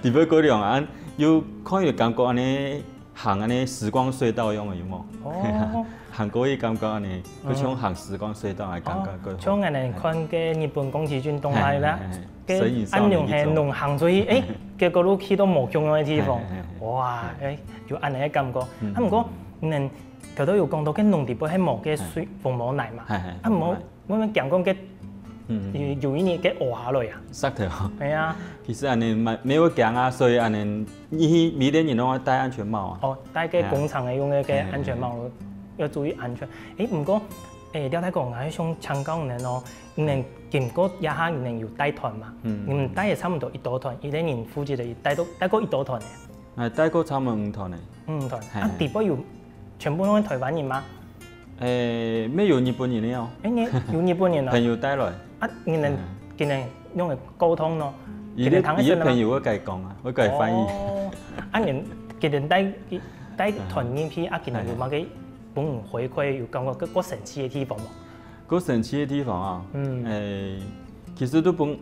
底背過涼啊，又看有感覺恁呢，行恁呢時光隧道樣个，有無？哦。行過去感覺恁呢，嗯。就像行時光隧道个感覺，哦，過好。像恁呢看个日本宮崎駿動畫啦，嘿，嘿，嘿，嘿。个神隱少女暗龍係龍行出去，誒，結果又去到無共樣个地方，嘿，嘿，嘿。哇，誒，有恁呢个感覺。嗯。啊，毋過，嗯。 頭頭有講到該農地背係無該水，嘿。風無泥嘛。嘿，嘿，啊，無，風無泥。𠊎等驚講該，嗯，嗯。有，有一日該烏下來啊。石頭。係啊。其實恁呢，無，無會驚啊，所以恁呢，你去每個人攏愛戴安全帽啊。哦，戴該工廠个用个該安全帽，嘿，嘿，嘿。要注意安全。誒，毋過，誒，廖大哥，𠊎還想請教你哦，你等經過這下，你等有帶團嘛？嗯。你等帶个差毋多幾多團，一個人負責个帶到，帶過幾多團呢？ 𠊎帶過差毋多五團呢。五團。嘿，啊，嘿。底背有全部攏係台灣人嗎？誒，乜有日本人个哦。誒，你有日本人哦。朋友帶來。啊，你等，嗯。佢等仰般溝通呢？佢等聽得識嗎？佢个，佢个朋友會同佢講啊，會同佢翻譯。哦，啊，你，佢等帶，帶團入去，啊，佢等有麼个分你回饋，有感覺較，較神奇个地方無？較神奇个地方啊，嗯。誒，其實都分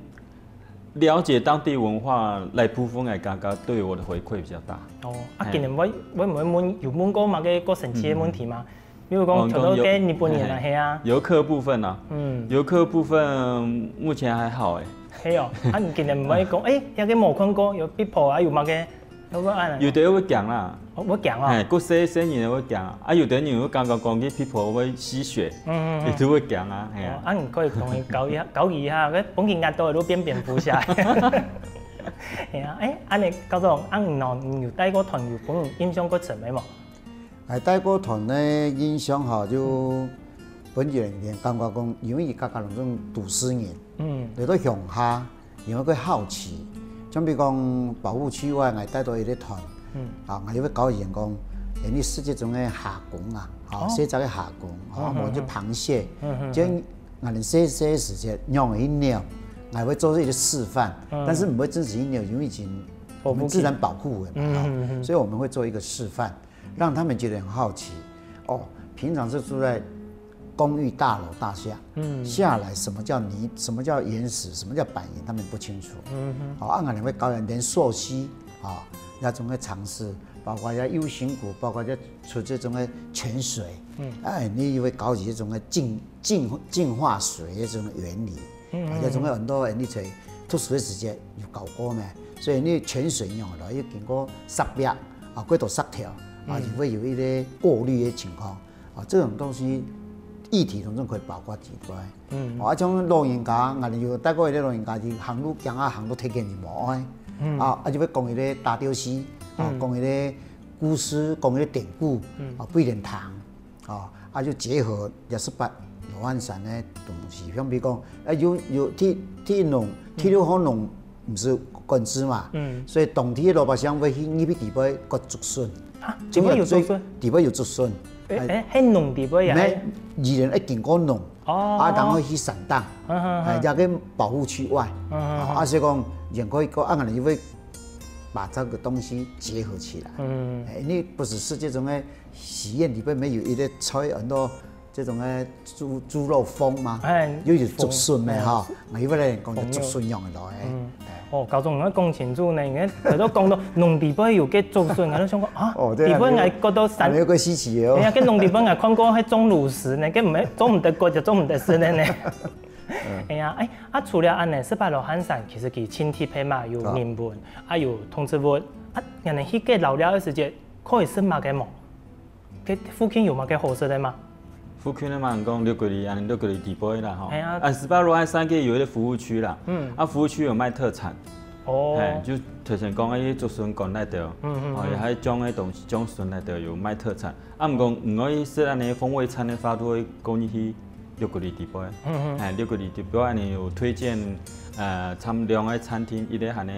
了解當地文化來部分个感覺對我的回饋比較大。哦，啊，嘿。佢等會，會毋會問，有問過麼个較神奇个問題嗎？嗯。比如講，哦，頭頭个日本人啊，講遊，嘿，嘿。係啊。遊客部分啊，嗯。遊客部分目前還好誒。係哦，啊，佢等毋會講，誒，這個無看過，有壁虎啊，有麼个，有個恁樣。有的會講啦，會驚哦。哎，過細細人會驚啊，啊有的人會感覺講去咇婆會吸血，嗯嗯嗯。佢都會驚啊，係啊。哦，啊你可以同佢教一下，教佢一下，該本身壓到都變蝙蝠俠。係啊，哎，恁呢，教授，啊你呢，你有帶過團有分你印象較深个無？哎，帶過團个印象吼，就本身人感覺講，因為佢家家攏總都市人，嗯。來到鄉下， 因為佢好奇，像比如講保護區外，𠊎帶到一個團，嗯。啊，𠊎就會教佢講，哎，你世界中个蝦公啊，啊，哦。細隻个蝦公，啊，嗯，無就螃蟹，嗯，嗯，這𠊎等細細時節仰會去撈，𠊎會做一個示範，嗯。但是毋會真實去撈，因為已經我們自然保護了嘛，嗯，哈，嗯，嗯。所以我們會做一個示範，讓他們覺得很好奇。哦，平常是住在公寓大樓大廈，嗯。下來什麼叫泥，什麼叫岩石，什麼叫板岩，他們不清楚。嗯哼。哦，啊，𠊎等會教佢等溯溪，啊，這種个常識，包括這U型谷，包括這出這種个泉水，嗯。哎，你又會教佢這種个淨，淨，淨化水這種个原理，嗯，啊，這種个很多人你在讀書个時節有教過咩？所以你泉水用落，又經過石壁，啊，過到石頭，啊，嗯。就會有一個過濾的情況。 啊，這種東西議題當中可以包括幾多。嗯。啊，像老人家，𠊎等有帶過一個老人家，就行路驚啊，行路踢見就無愛。嗯。啊，啊就會講一個打吊絲，啊，嗯。講一個故事，講一個典故，嗯。啊，不一定糖，啊，啊就結合六十八羅漢山个東西，像比如講，啊有，有第，第六，第六號龍 毋係管制嘛。嗯。所以當地个老百姓會去入去底背割竹筍。啊，底背有竹筍？底背有竹筍。哎，哎，係農底背啊？毋係，依然愛經過農，哦。啊，然後去山頂，嗯，嗯，嗯。哎，這個保護區外，嗯，嗯，嗯。啊，所以講，人可以講，啊，可能就會把這個東西結合起來。嗯。哎，你不是世界中个喜宴裡背沒有一個菜很多 這種个豬，豬肉封嘛，哎，又有竹筍个哈，封，哎，𠊎以為咧講个竹筍用个咯，哎。嗯。哎。哦，教授，你講清楚呢，你看，佢都講到農地背有个竹筍，𠊎都想講啊，哦，對啊，地背𠊎覺得山，還有个稀奇哦。哎呀，該農地背𠊎看過，還種滷食呢，該毋係種毋得割就種毋得食个呢。嗯。哎呀，哎，啊，除了恁呢，十八羅漢山其實佢盡特別嘛，有人文，啊，有動植物，啊，人去該遶尞个時節，可以食麼个無？ 該附近有麼个好食个嗎？附近个嘛，你講六龜犁，恁六龜犁底背啦，吼。哎呀。啊，十八羅漢山該有一個服務區啦。嗯。啊，服務區有賣特產。哦。哎，就頭先講个竹筍乾來个，嗯，嗯，哦，嗯。也還有種个東西，種筍來个有賣特產。啊，毋過，嗯。你愛食恁呢風味餐个話，都會過去六龜犁底背。嗯，嗯。哎，六龜犁底背恁呢有推薦，呃，參兩個餐廳，一個恁呢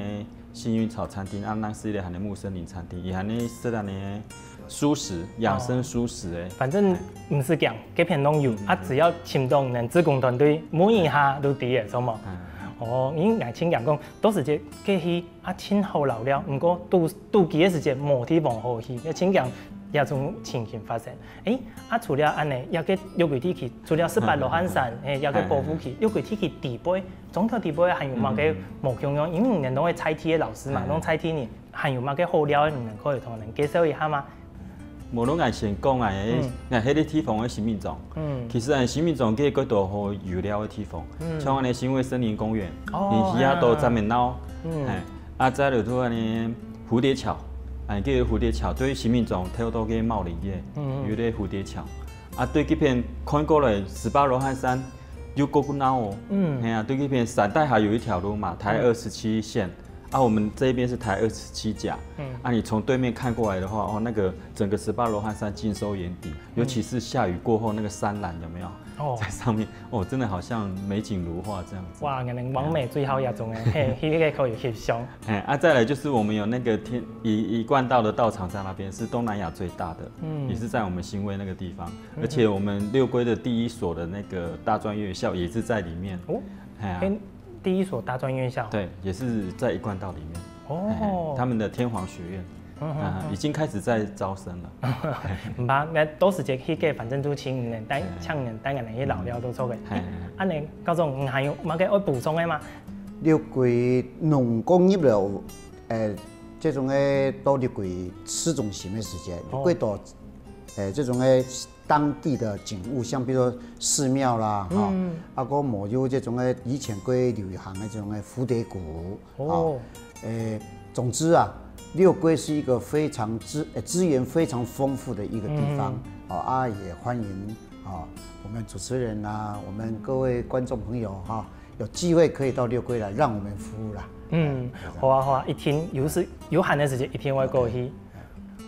幸運草餐廳，啊，另外一個還有穆森林餐廳，佢還有食恁呢蔬食，養生蔬食个。哦。反正毋使驚，該片攏有，嗯。啊，只要行動，𠊎等志工團隊問一下就知个，著無？嗯。哦，因為𠊎盡驚講，到時節過去啊，盡好遶尞，毋過堵，堵期个時節無地方好去，𠊎盡驚這種情形發生。誒，啊，除了恁呢，這個六龜地區，除了十八羅漢山，嗯。誒，這個保護區，嗯。六龜地區底背 中頭底背還有麼个無共樣？嗯，嗯。因為你等都係在地个老師嘛，嗯。攏在地人，還有麼个好尞个，你等可以同𠊎等介紹一下嗎？無論𠊎先講啊，嗯。𠊎該个地方个新民庄，嗯。其實啊，新民庄該个都好遊尞个地方，嗯。像恁呢新味森林公園，哦，你去遐都專門鬧，嗯。哎，啊，再來就恁呢蝴蝶橋，哎，該个蝴蝶橋對新民庄跳到該茂林个，嗯，嗯。有个蝴蝶橋，啊，對這片看過來，十八羅漢山 又過過鬧哦。嗯。哎呀，對這片山，大還有一條路嘛，台二十七線，嗯。啊，我們這一邊是台二十七甲。嗯。啊，你從對面看過來的話，哦，那個整個十八羅漢山盡收眼底，嗯。尤其是下雨過後那個山巒有沒有？哦。在上面，哦，真的好像美景如畫這樣子。哇，可能網美最好那種哎，嘿，那個可以翕相。哎，啊，再來就是我們有那個天，一，一貫道的道場在那邊，是東南亞最大的，嗯。也是在我們新味那個地方。 而且我們六龜的第一所的那個大專院校也是在裡面。哦，哎呀。誒，第一所大專院校。對，也是在一貫道裡面。哦。哎，他們的天皇學院，嗯，嗯，啊，嗯。已經開始在招生了。毋怕，該到時節去个，反正就請你等帶，哎。請你等帶𠊎等去遶尞都著个。哎。誒，恁呢，教授，你還有麼个愛補充个嗎？六龜農工業了，呃，這種个到六龜市中心个時間，哦。過多，呃，這種个 當地的景物，像比如說寺廟啦，哈，嗯。啊，還有這種个以前較流行个這種个蝴蝶谷，哦。啊，誒，總之啊，六龜是一个非常资呃资源非常丰富的一个地方，嗯。哦啊，也欢迎啊我们主持人啊，我们各位观众朋友哈、有机会可以到六龟来，让我们服务啦。嗯，好啊好啊，一定有时有閒个時节一定会过去。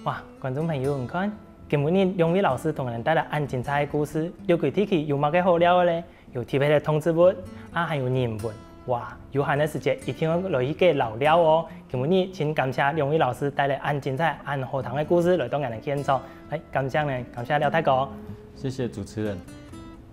哇，观众朋友，你看，今日两位老师同人带来恁精彩个故事，六龟地区有么个好料个咧？ 有特别个动植物，啊還有人文。哇，有閒个時節一定愛來去該尞尞哦！今晡日真感謝兩位老師帶來恁精彩、恁好聽个故事來到𠊎等現場。來，感謝呢，感謝廖大哥。謝謝主持人。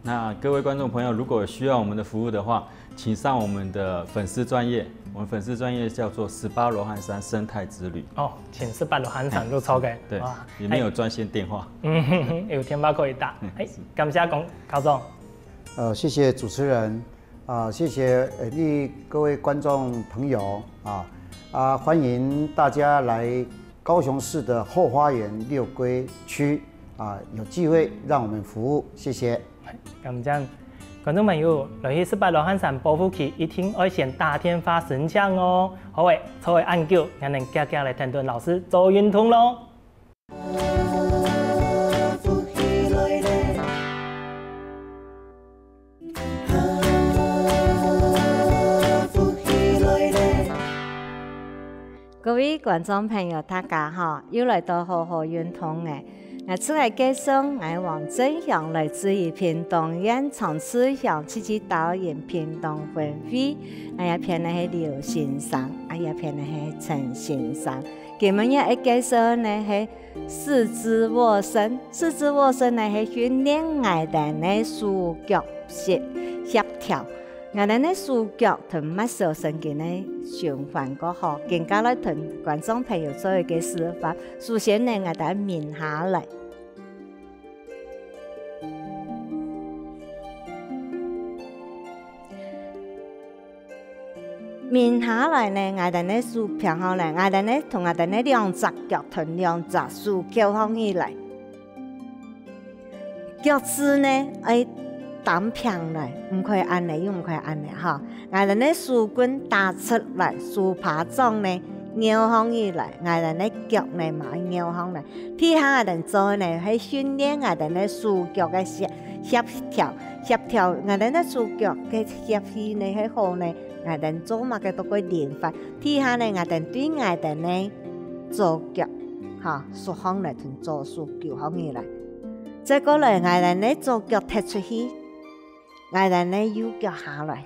那各位觀眾朋友，如果需要我們的服務的話，請上我們的粉絲專頁，我們粉絲專頁叫做十八羅漢山生態之旅。哦，請十八羅漢山就著个。對，哇，裡面有專線電話。嗯，有電話可以打。嗯，哎，是。感謝講校長。 呃，谢谢主持人，啊，谢谢呃你各位观众朋友啊，啊，欢迎大家来高雄市的后花园六龟区啊，有机会让我们服务，谢谢。感谢。观众朋友，來去十八羅漢山保護區，一定愛先打電話申請哦。好誒，坐誒恁久，𠊎等遽遽來跈等老師做運動咯。 各位觀眾朋友，大家好，又來到好好運動了。𠊎自家介紹，𠊎黃正祥，來自於屏東縣長治鄉，自治島嶼屏東分會。𠊎這片呢係劉先生，啊這片呢係陳先生。今晡日个介紹呢係 四肢握伸，四肢握伸呢係訓練𠊎兜个手腳協協調，𠊎兜个手腳同末梢神經个循環過好，今下來同觀眾朋友做一個示範。首先呢，𠊎兜眠下來。 眠下來呢，𠊎兜个手平好來，𠊎兜个同𠊎兜个兩隻腳同兩隻手翹䟘起來。腳趾呢，愛擔平來，毋可以恁呢，又毋可以恁呢哈。𠊎兜个手綑打直來，手巴掌呢， 拗䟘起來，𠊎兜个腳呢嘛愛拗䟘來。第一下𠊎兜做个呢係訓練𠊎兜个手腳个協協調，協調𠊎兜个手腳个協調呢係好呢，𠊎兜做麼个都會靈活。第一下呢，𠊎兜對𠊎兜个左腳，哈，縮䟘來同左手勾䟘起來。再過來，𠊎兜个左腳踢出去，𠊎兜个右腳下來。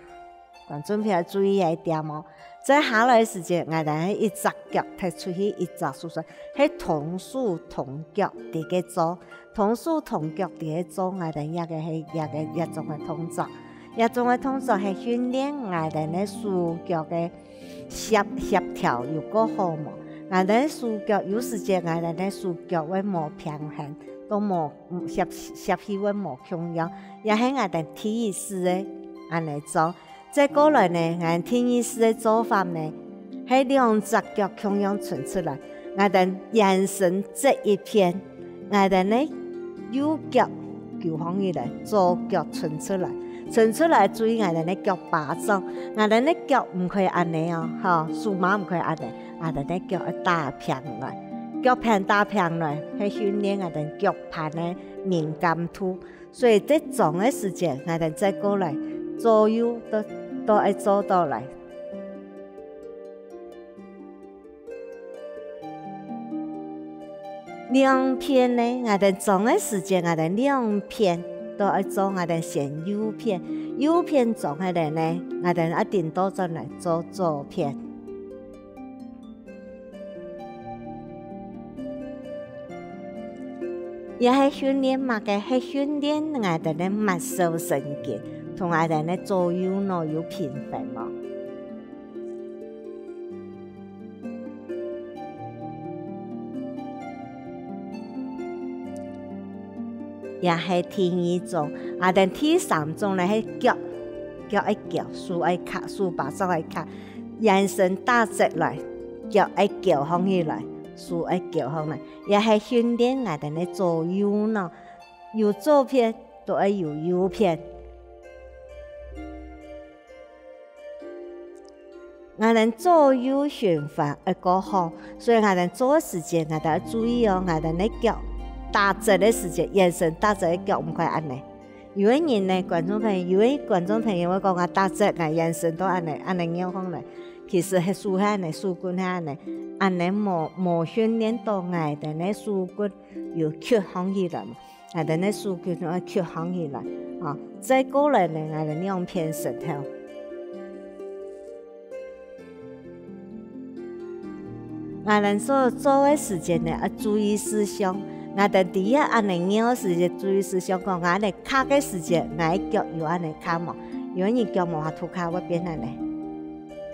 觀眾朋友注意這一點哦。在下來个時節，𠊎兜係一隻腳踢出去，一隻手上，係同手同腳在該做，同手同腳在該做，𠊎兜這个係這个這種个動作。這種个動作係訓練𠊎兜个手腳个協協調有夠好無？𠊎兜个手腳有時節，𠊎兜个手腳會無平衡，都無協協調會無共樣，這係𠊎兜第一次个恁呢做。 再過來呢，𠊎第二式个做法呢，係兩隻腳共樣伸出來，𠊎兜圓身側一片，𠊎兜个右腳勾䟘起來，左腳伸出來，伸出來注意𠊎兜个腳巴掌，𠊎兜个腳毋可以恁呢哦，吼，手嘛毋可以恁呢，𠊎兜个腳愛打平來，腳盤打平來，係訓練𠊎兜腳盤个敏感度。 所以在張个時節，𠊎兜再過來，左右都都愛做到來。兩片呢，𠊎兜張个時節，𠊎兜兩片都愛做，𠊎兜先右片，右片張个人呢，𠊎兜愛頂到轉來做左片。 也係訓練麼个？係訓練𠊎兜个末梢神經，同𠊎兜个左右腦有平衡無？也係第二種，啊，等第三種呢係腳，腳愛翹，手愛卡，手巴掌愛卡。 圓身打直來，腳愛翹䟘起來，手愛翹䟘來，也係訓練𠊎兜个左右腦，有左片都愛有右片。𠊎兜左右循環愛過好，所以𠊎兜做个時節，𠊎兜愛注意哦，𠊎兜个腳打直个時節，圓身打直个腳毋可以恁呢。有个人呢，觀眾朋友，有个觀眾朋友會講啊，打直𠊎圓身都恁呢，恁呢仰項呢？其實係手係恁呢，手筋係恁呢，恁呢無，無訓練到𠊎兜个手筋有曲項起來嘛。 𠊎兜个手筋愛曲項起來，啊，再過來呢，𠊎兜兩片舌頭。𠊎兜所做个時節呢，愛注意事項。𠊎兜第一恁呢拗个時節，注意事項講，𠊎兜卡个時節，𠊎个腳有恁呢卡無？有个人腳無法度卡，會變恁呢。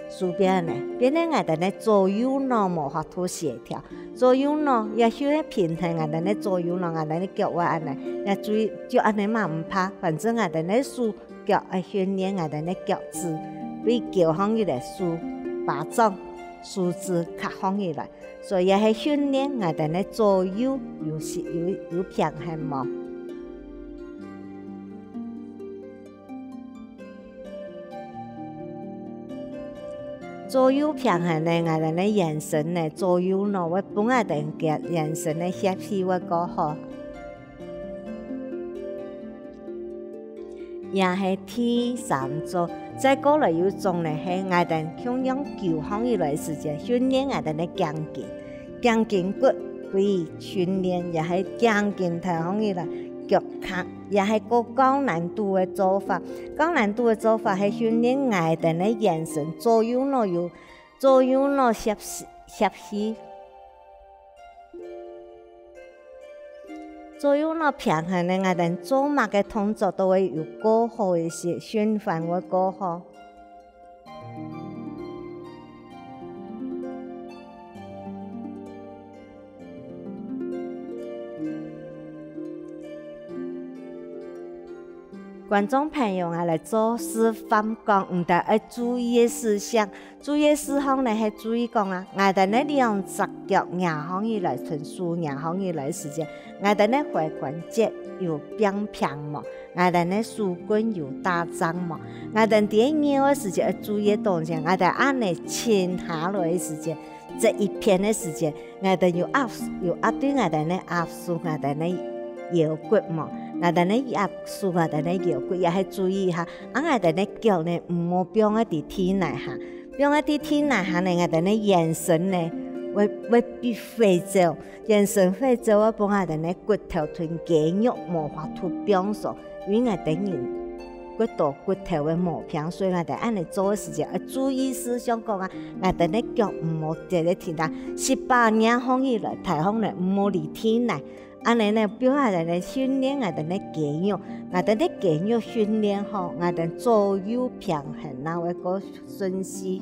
手變呢，變成𠊎兜个左右腦無法度協調。左右腦也就係平衡𠊎兜个左右腦，𠊎兜个腳會恁呢，也注意就恁呢嘛毋怕，反正𠊎兜个手腳愛訓練𠊎兜个腳趾，會翹項起來，手巴掌、手指卡項起來，所以也係訓練𠊎兜个左右有，有，有平衡無？ 左右平衡呢，𠊎兜个圓身呢，左右腦會分𠊎兜个圓身个血氣會較好。也係第三種，再過來有種呢，係𠊎兜共樣勼項起來个時節，訓練𠊎兜个頸筋。頸筋骨會訓練，也係頸筋挺項起來，腳卡 也係過高難度个做法。高難度个做法係訓練𠊎兜个圓身，左右腦有，左右腦協，協氣。左右腦平衡呢，𠊎兜做麼个動作都會有較好个，係循環會較好。 觀眾朋友啊，來做示範講，你兜愛注意个事項。注意个事項呢，係注意講啊，𠊎兜个兩隻腳擎項起來，同手擎項起來个時節，𠊎兜个踝關節有並拚無？𠊎兜个手筋有打直無？𠊎兜在拗个時節愛注意个東西，𠊎兜恁呢伸下來个時節， 這一片个時節，𠊎兜有壓，有壓對𠊎兜个壓縮𠊎兜个腰骨無？𠊎兜个壓縮𠊎兜个腰骨，也係注意下，啊𠊎兜个腳呢，毋好放在地泥下，放在地泥下呢，𠊎兜个圓身呢，會，會變飛走，圓身飛走會分𠊎兜个骨頭同肌肉無法度放鬆。 因為𠊎兜人骨頭，骨頭个毛病，所以𠊎兜恁呢做个時節，愛注意事項講啊，𠊎兜个腳毋好跌在地泥，十八年放起來，大放呢，毋好離地泥。恁呢呢，表下來呢，訓練𠊎兜个肌肉，𠊎兜个肌肉訓練好，𠊎兜左右平衡，然後會較順序。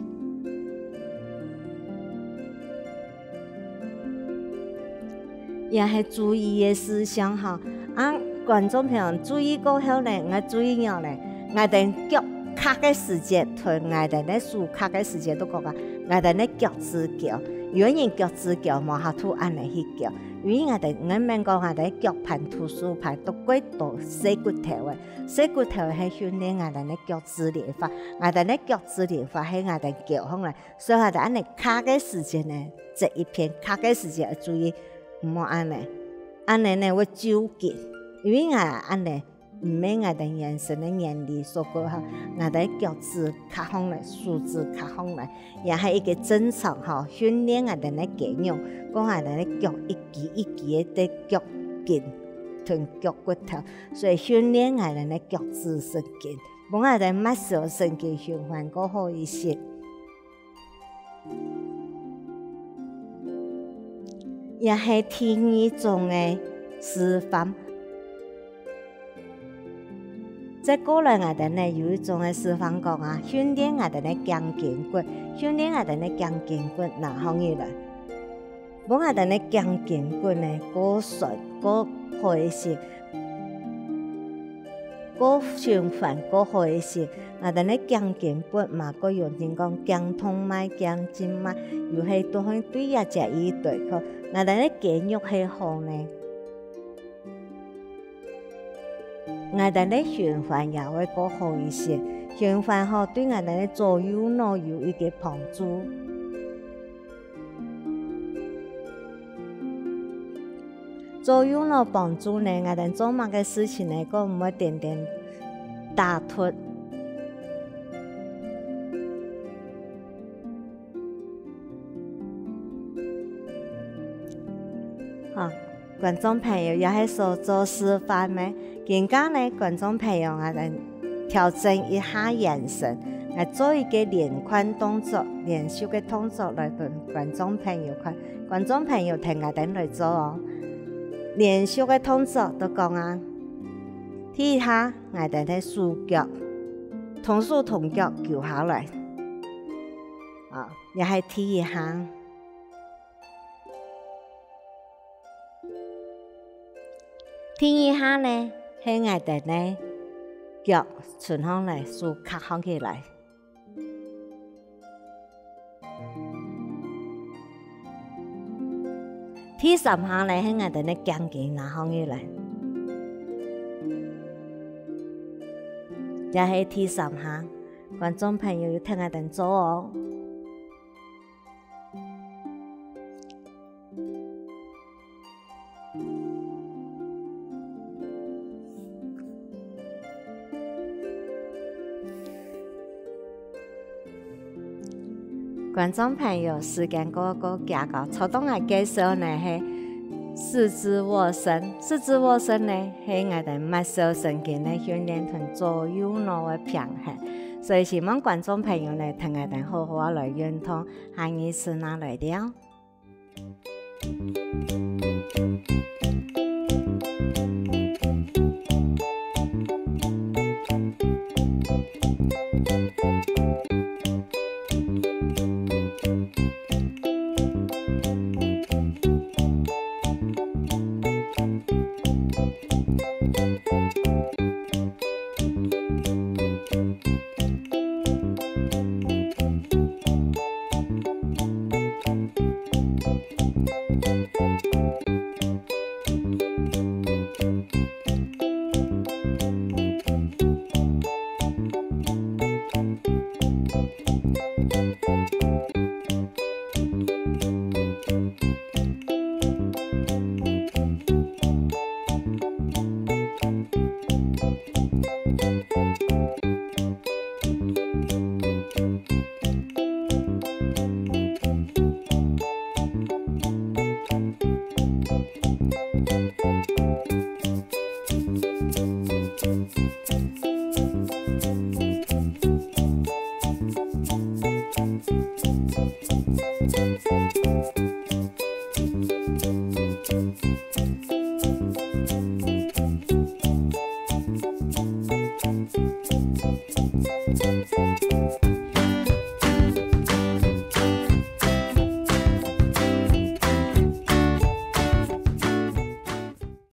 也係注意个事項吼。啊，觀眾朋友注意過後呢，𠊎注意了呢，𠊎兜腳卡个時節，同𠊎兜个手卡个時節都講啊，𠊎兜个腳趾勼。有个人腳趾勼，無法度恁呢去勼，因為𠊎兜，𠊎等講𠊎兜个腳盤、徒手盤都過多細骨頭个，細骨頭係訓練𠊎兜个腳趾連發，𠊎兜个腳趾連發係𠊎兜勼項來， 所以𠊎兜恁呢卡个時節呢，這一片卡个時節愛注意，毋好恁呢，恁呢呢會糾筋，因為𠊎恁呢毋係𠊎兜圓身个原理，所以講吼，𠊎兜腳趾卡項來，手指卡項來，也係一個正常吼，訓練𠊎兜个肌肉，講𠊎兜个腳一肌一肌个腳筋同腳骨頭，所以訓練𠊎兜个腳趾神經，分𠊎兜个末梢神經循環較好一些。 也係第二種个示範。再過來，𠊎兜呢有一種个示範講啊，訓練𠊎兜个頸肩骨，訓練𠊎兜个頸肩骨拿䟘起來。分𠊎兜个頸肩骨呢，較順，較好一些。 較循環較好一些。𠊎兜个頸肩骨嘛，過有人講頸動脈、頸靜脈，又係都係對這隻位對抗。𠊎兜个肌肉係好呢。𠊎兜个循環也會過好一些，循環吼對𠊎兜个左右腦有一個幫助。左右腦幫助呢，𠊎兜做麼个事情呢，過毋會顛顛打突。 好，觀眾朋友，這係所做示範咩？今下呢，觀眾朋友，𠊎兜調整一下眼神，𠊎做一個連環動作、連續个動作來分觀眾朋友看。觀眾朋友，跈𠊎兜來做哦。連續个動作都講啊，第一下，𠊎兜个手腳，同手同腳跍下來。 啊，這係第一下。第二下呢，係𠊎兜个腳伸上來，手揢䟘起來。第三下呢，係𠊎兜个頸根拿䟘起來。這係第三下，觀眾朋友有跈𠊎兜做哦。 觀眾朋友，時間過過遽个，頭先𠊎介紹呢係四肢斡旋，四肢斡旋呢係𠊎兜末梢神經个訓練同左右腦个平衡，所以希望觀眾朋友呢，跈𠊎兜好好來運動，下二次正來尞。